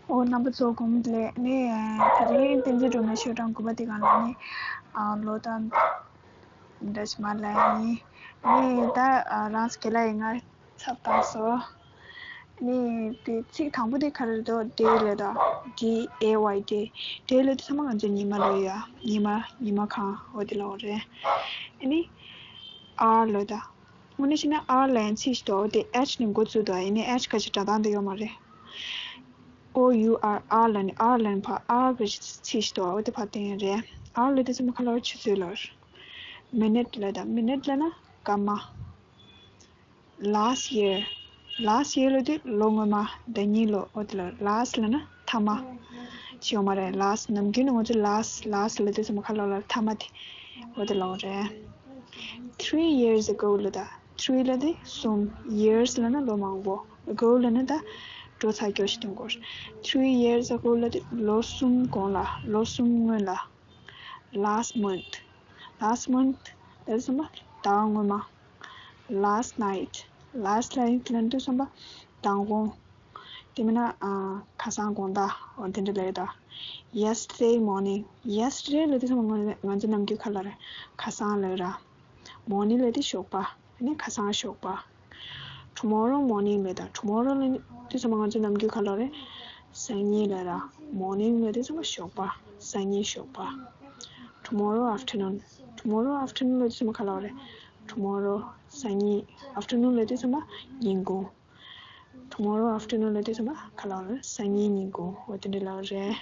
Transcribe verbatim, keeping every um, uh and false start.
ཨོ། རྣམ་པ་ཚོ་དགོང་མོ་བདེ་ལེགས། ནི་དེ་རིང་བསྟན་འཛིན་སྒྲོལ་མའི་ཤོག་གྲངས་དགུ་པ་དེ་སྒང་ལ་ནི་ཨ་ལོ་དང་འདྲ་ཞིག་མ་ལ་ཡིན། ནི་ད་ཨ་རང་སྐད་ལ་ཡིན་ང་ཚབ་བཏང་སོ། ནི་དེ་ཚིག་དང་པོ་དེ་ག་རེ་རེད་དོ། Day ལབ་ད། D A Y day. Day ལབ་དུས་ཚང་མ་ང་ཚོ་ཉི་མ་ལབ་ཡ། ཉི་མ། ཉི་མ་གང་འོ་དེ་ལབ་པ་རེད། ཨ་ནི་R ལབ་ད། དངོས་གནས་བཤད་ན་R ལབ་ཡ་ཚིག་ཞིག་འདུག་དེ་H ནས་འགོ་བཙུགས་འདུག་ཡིན་ནའི་H ག་ཅིག་སྒྲ་གདངས་དེ་ཡོད་མ་རེད། O U R, R ལབ་ནས། R ལབ་ནས་ཕར་R གི་ཚིག་ཞིག་འདུག་འོ་དེ་ཕར་བསྟན་ཡ་རེད། R ལབ་དུས་ཚང་མ་ག་ལབ་པ། ཆུ་ཚོད་ལབ། Minute ལབ་ད། Minute ལབ་ན་སྐར་མ། Last year. Last year ལབ་དུས་ལོ་སྔོན་མ། ཟླ་ཉིན་ལོ། འོ་དེ་ལ་last ལབ་ན་མཐའ་མ། ཅི་ཡོད་མ་རེད། last ནམ་རྒྱུན་ནས་ང་ཚོ་last, last ལབ་དུས་ཚང་མ་ག་ལབ་ལབ། མཐའ་མ་དེ། འོ་དེ་ལབ་པ་རེད། Three years ago ལབ་ད། Three ལབ་དུས་གསུམ། Years ལབ་ན་ལོ་མང་པོ། Ago ལབ་ན་ད་འགྲོ་ཚར་རྒྱུ་ཞིག་སྟོན་གོ། Three years ago ལབ་དུས་ལོ་གསུམ་གོང་ལ། ལོ་གསུམ་སྔོན་ལ། Last month. Last month ལབ་དུས་ཚང་མ་ཟླ་བ་སྔོན་མ། Last night. Last night ལབ་དུས་ཚང་མ་མདང་དགོང་། དེ་མིན་ན་ཨ་ཁ་སང་དགོང་དག་འོ་དེ་འདྲ་ལབ་ཡ་ད། Yesterday morning. Yesterday ལབ་དུས་ཚང་མ་ང་ཚོ་ནམ་རྒྱུན་ག་ལབ་རེད། ཁ་སང་ལབ་ར། Morning ལབ་དུས་ཞོགས་པ། ཨ་ནི་ཁ་སང་ཞོགས་པ། Tomorrow morning ལབ་ད། Tomorrow ལབ་དུས་ཚང་མ་ང་ཚོ་ནམ་རྒྱུན་ག་ལབ་རེད། སང་ཉིན་ལབ་ར། Morning ལབ་དུས་ཚང་མ་ཞོགས་པ། སང་ཉིན་ཞོགས་པ། Tomorrow afternoon. Tomorrow afternoon ལབ་དུས་ཚང་མ་ག་ལབ་རེད། Tomorrow སང་ཉིན། Afternoon ལབ་དུས་ཚང་མ་ཉིན་གུང་། Tomorrow afternoon ལབ་དུས་ཚང་མ་ག་ལབ་རེད། སང་ཉིན་ཉིན་གུང་འོ་དེ་འདྲ་ལབ་རེད།